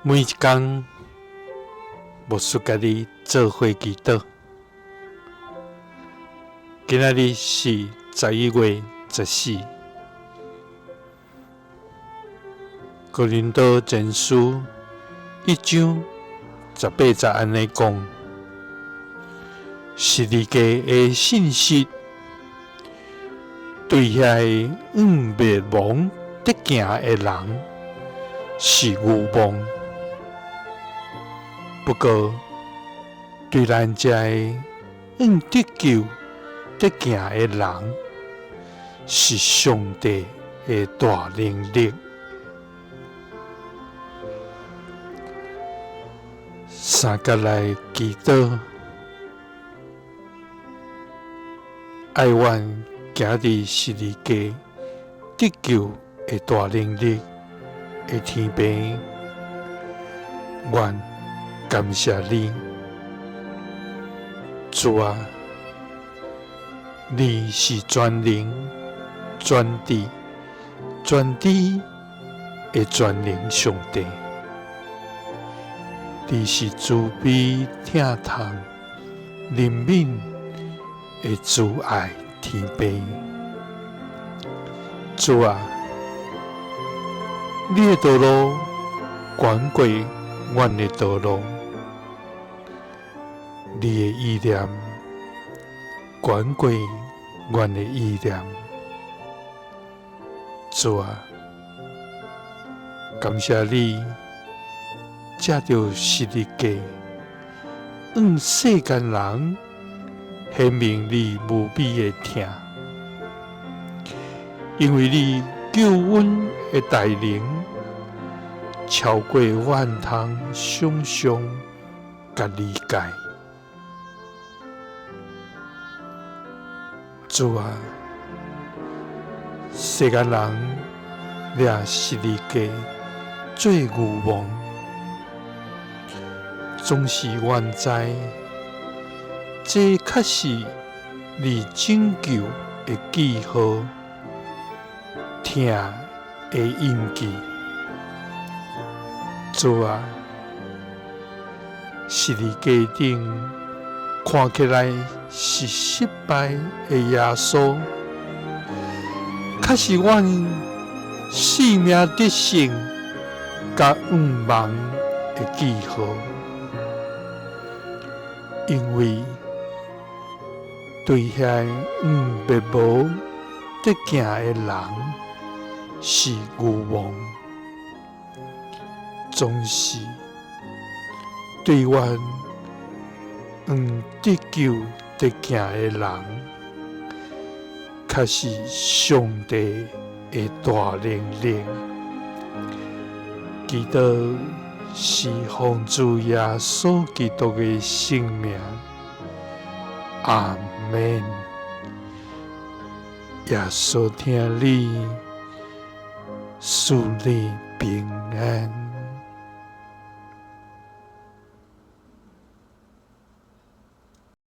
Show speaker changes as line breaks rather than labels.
每一工，牧師佮你做伙祈禱。今仔日是11月14，哥林多前書1章18節按呢講：十字架的信息，對遐个向滅亡得行的人是愚妄，不過對咱這个向得救得行的人，是上帝的大能力。三角來祈禱，愛阮行佇十字架得救的大能力的天父，阮感謝你，主啊，你是全能、全智、全知的全能上帝，你是慈悲、疼痛、憐憫的慈愛天父，主啊，你的道路懸過阮的道路，你的意念懸過阮的意念。主啊，感謝你藉著十字架，向世間人顯明你無比的疼，因為你救阮的大能超過阮通想像佮理解。主啊，世間人掠十字架做愚妄，總是阮知，這確是你拯救的記號，疼的印記。主啊，十字架頂看起來是失敗的耶穌，確是阮性命得勝佮向望的記號，因為對遐個向滅亡得行的人是愚妄，總是對阮向得救得行的人，確是上帝的大能力。祈禱是奉主耶穌基督的聖名，阿們。耶穌疼你，賜你平安。